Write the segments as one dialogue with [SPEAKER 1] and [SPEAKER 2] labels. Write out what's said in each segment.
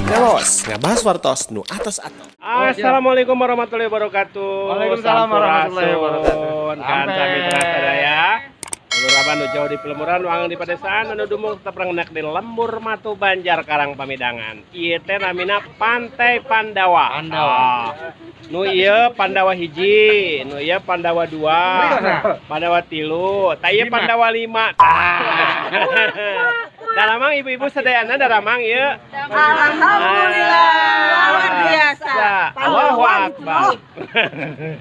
[SPEAKER 1] Ngawaos, ngabahas wartos nu atos-atos.
[SPEAKER 2] Assalamualaikum warahmatullahi wabarakatuh.
[SPEAKER 3] Waalaikumsalam warahmatullahi wabarakatuh.
[SPEAKER 2] Sampurasun. Kan
[SPEAKER 3] Sampai.
[SPEAKER 2] sami sadaya. Ulur abah nu jauh di pelemuran, wang di pedesaan, anu dumung tetep rengnek di lembur Matu Banjar Karang Pamidangan. Ieu teh namina Pantai Pandawa.
[SPEAKER 3] Pandawa.
[SPEAKER 2] Ah. Nu ieu Pandawa hiji, nu ieu Pandawa dua, Pandawa tilu, tah ieu
[SPEAKER 3] Lima.
[SPEAKER 2] Pandawa lima. Tah. Daramang ibu-ibu sadayana, daramang ieu.
[SPEAKER 4] Alhamdulillah, luar biasa.
[SPEAKER 2] Allahu Akbar.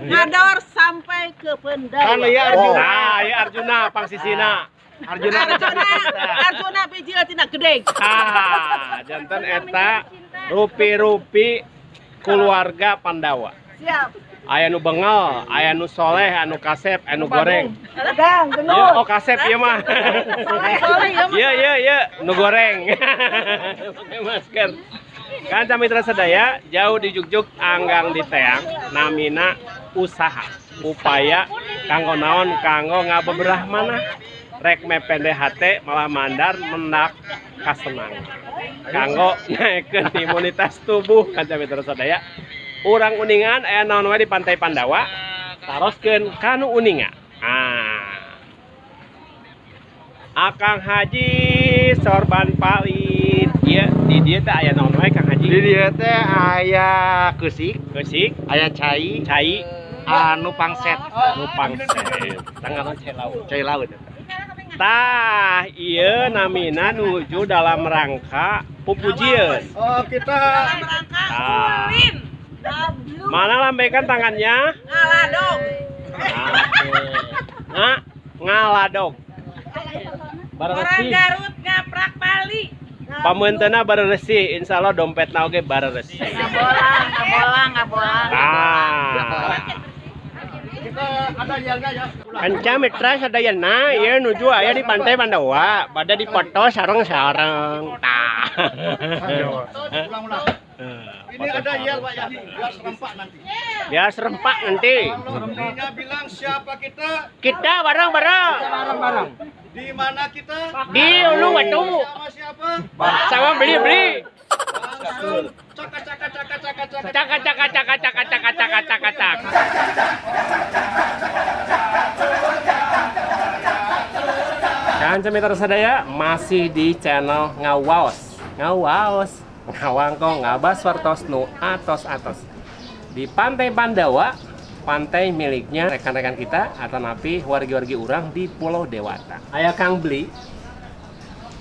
[SPEAKER 4] Ngador sampai ke Pendawa.
[SPEAKER 3] Kan iya Arjuna.
[SPEAKER 2] Nah, ieu Arjuna pangsisina.
[SPEAKER 3] Arjuna.
[SPEAKER 4] Arjuna, Arjuna bijil tina gede.
[SPEAKER 2] Ah, janten eta rupi-rupi keluarga Pandawa.
[SPEAKER 4] Siap.
[SPEAKER 2] Aya nu bengal, aya nu soleh, anu kasep, anu goreng.
[SPEAKER 4] Pedang,
[SPEAKER 2] Ieu, oh, kasep ieu mah.
[SPEAKER 4] Soleh ya mah.
[SPEAKER 2] Iya iya iya, nu goreng. Pakai masker. Kanca mitra sadaya, jauh di jugjug anggang di teang, namina usaha, upaya kanggo naon, kanggo ngabeberah mana rek mepende hate malah mandar mendak kasenang kanggo naikkeun imunitas tubuh. Kanca mitra sadaya, urang uningan aya naon wae di Pantai Pandawa, taroskeun kanu uninga. Ah, Akang Haji Sorban Palit, ieu di dieu teh aya naon wae, Kang Haji?
[SPEAKER 3] Di dieu teh aya keusik,
[SPEAKER 2] Keusik,
[SPEAKER 3] aya cai,
[SPEAKER 2] cai,
[SPEAKER 3] anu pangset,
[SPEAKER 2] nu pangset tanggal cai laut.
[SPEAKER 3] Cai laut.
[SPEAKER 2] Tah, ieu namina nuju dalam rangka pupujieun.
[SPEAKER 3] Oh, kita
[SPEAKER 4] Dalam rangka
[SPEAKER 2] Ah.
[SPEAKER 4] ulin.
[SPEAKER 2] Mana lambaikan tangannya?
[SPEAKER 4] Ngaladog.
[SPEAKER 2] Oke. Ngaladog.
[SPEAKER 4] Orang
[SPEAKER 2] Baresih.
[SPEAKER 4] Garut ngaprak Bali.
[SPEAKER 2] Pameunteuna baresih, insyaallah dompetna oge baresih.
[SPEAKER 4] Ngabolang, ngabolang, ngabolang.
[SPEAKER 2] Ah.
[SPEAKER 3] Kita ada yelnya ya.
[SPEAKER 2] Kanca mitra sadayana, ieu nuju aya di Pantai Pandawa, bade dipoto sareng-sareng. Tah.
[SPEAKER 3] Ulang-ulang. Ini ada yel, Pak Yani, biar serempak nanti.
[SPEAKER 2] Biar serempak nanti.
[SPEAKER 3] Serempaknya bilang siapa kita,
[SPEAKER 2] Kita bareng-bareng
[SPEAKER 3] bareng-bareng. Di mana kita?
[SPEAKER 2] Di Uluwatu.
[SPEAKER 3] Sama siapa?
[SPEAKER 2] Sama beli-beli.
[SPEAKER 3] Langsung caka caka caka caka caka.
[SPEAKER 2] Caka caka caka caka caka caka caka caka. Kanca mitra sadaya, masih di channel Ngawaos. Ngawaos, ngawangkong ngabas wartos nu atos-atos. Di Pantai Pandawa, pantai miliknya rekan-rekan kita atau napi wargi-wargi urang di Pulau Dewata. Aya Kang Beli.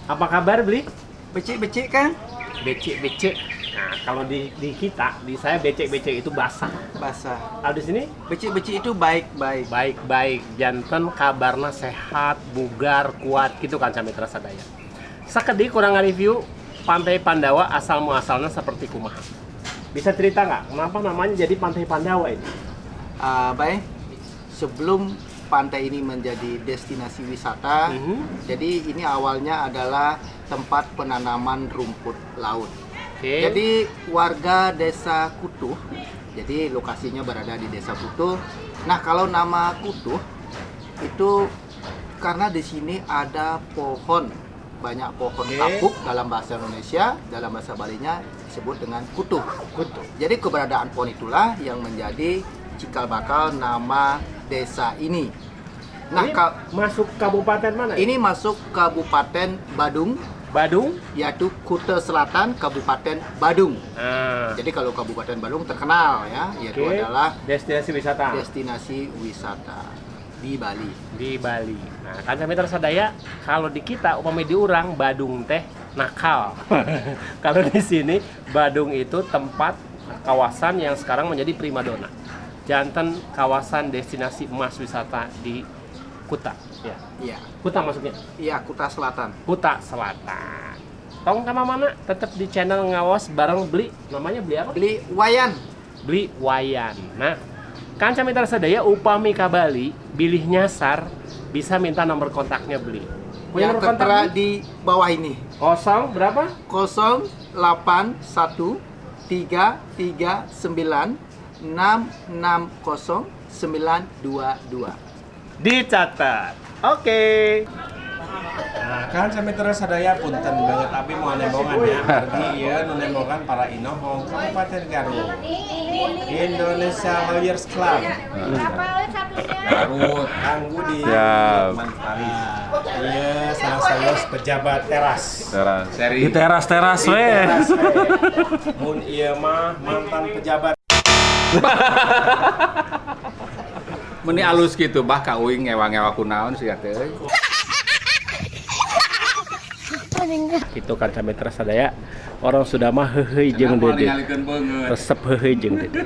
[SPEAKER 2] Apa kabar, Beli?
[SPEAKER 5] Becik-becik kan?
[SPEAKER 2] Becek-becek. Nah, kalau di kita, di saya becek-becek itu basah.
[SPEAKER 5] Basah.
[SPEAKER 2] Kalau di sini
[SPEAKER 5] Becik-becik itu baik-baik.
[SPEAKER 2] Baik-baik, janten kabarna sehat, bugar, kuat gitu kan, mitra sadaya. Sakedik ku urang review Pantai Pandawa asal muasalnya seperti kumaha. Bisa cerita nggak kenapa namanya jadi Pantai Pandawa ini?
[SPEAKER 5] Ah, baik. Sebelum pantai ini menjadi destinasi wisata, jadi ini awalnya adalah tempat penanaman rumput laut. Jadi warga Desa Kutuh, jadi lokasinya berada di Desa Kutuh. Nah, kalau nama Kutuh itu karena di sini ada pohon, banyak pohon kapuk dalam bahasa Indonesia, dalam bahasa Balinya disebut dengan kutuh.
[SPEAKER 2] Kutuh.
[SPEAKER 5] Jadi keberadaan pohon itulah yang menjadi cikal bakal nama desa ini. Nah,
[SPEAKER 2] Ini masuk kabupaten mana ya?
[SPEAKER 5] Ini masuk Kabupaten Badung,
[SPEAKER 2] Badung?
[SPEAKER 5] Yaitu Kuta Selatan, Kabupaten Badung.
[SPEAKER 2] Ah.
[SPEAKER 5] Jadi kalau Kabupaten Badung terkenal ya, yaitu adalah
[SPEAKER 2] destinasi wisata
[SPEAKER 5] destinasi wisata di Bali.
[SPEAKER 2] Di Bali. Nah, kanca mitra sadaya, kalau di kita upami di urang Badung teh nakal. Kalau di sini Badung itu tempat kawasan yang sekarang menjadi primadona. Janten kawasan destinasi emas wisata di Kuta, ya.
[SPEAKER 5] Iya.
[SPEAKER 2] Kuta maksudnya.
[SPEAKER 5] Iya, Kuta Selatan.
[SPEAKER 2] Kuta Selatan. Tong sama mana? Tetap di channel Ngawas bareng Bli. Namanya Bli apa?
[SPEAKER 5] Bli Wayan.
[SPEAKER 2] Bli Wayan. Nah, kanca mitra sadaya upami ka Bali bilih nyasar bisa minta nomor kontaknya Bli. Punya
[SPEAKER 5] Yang
[SPEAKER 2] nomor kontak
[SPEAKER 5] tertera
[SPEAKER 2] Bli?
[SPEAKER 5] di bawah ini.
[SPEAKER 2] Kosong berapa?
[SPEAKER 5] 081 339 660 922.
[SPEAKER 2] Dicatat. Oke.
[SPEAKER 1] Nah, kan sampai terus sadaya punten banget tapi mau nembongan ya. Pergi ieu nu nembongan para inohong Kabupaten Garut. Indonesia Lawyers Club. Garut, Kanggu di
[SPEAKER 6] Siap.
[SPEAKER 1] Iya, salah satu pejabat teras.
[SPEAKER 6] Teras.
[SPEAKER 1] Seri.
[SPEAKER 6] Di teras-teras
[SPEAKER 1] Di
[SPEAKER 6] we.
[SPEAKER 1] teras, we. Mun ieu mah mantan pejabat.
[SPEAKER 7] Meni alus gitu bah ka uing ngewa-ngewa kunaon sih teh euy.
[SPEAKER 2] Itu kanca mitra sadaya orang sudah mah heuheuy jeung
[SPEAKER 7] Cenah moal
[SPEAKER 2] Dede.
[SPEAKER 7] ningalikeun beungeut.
[SPEAKER 2] Resep heuheuy jeung Dede.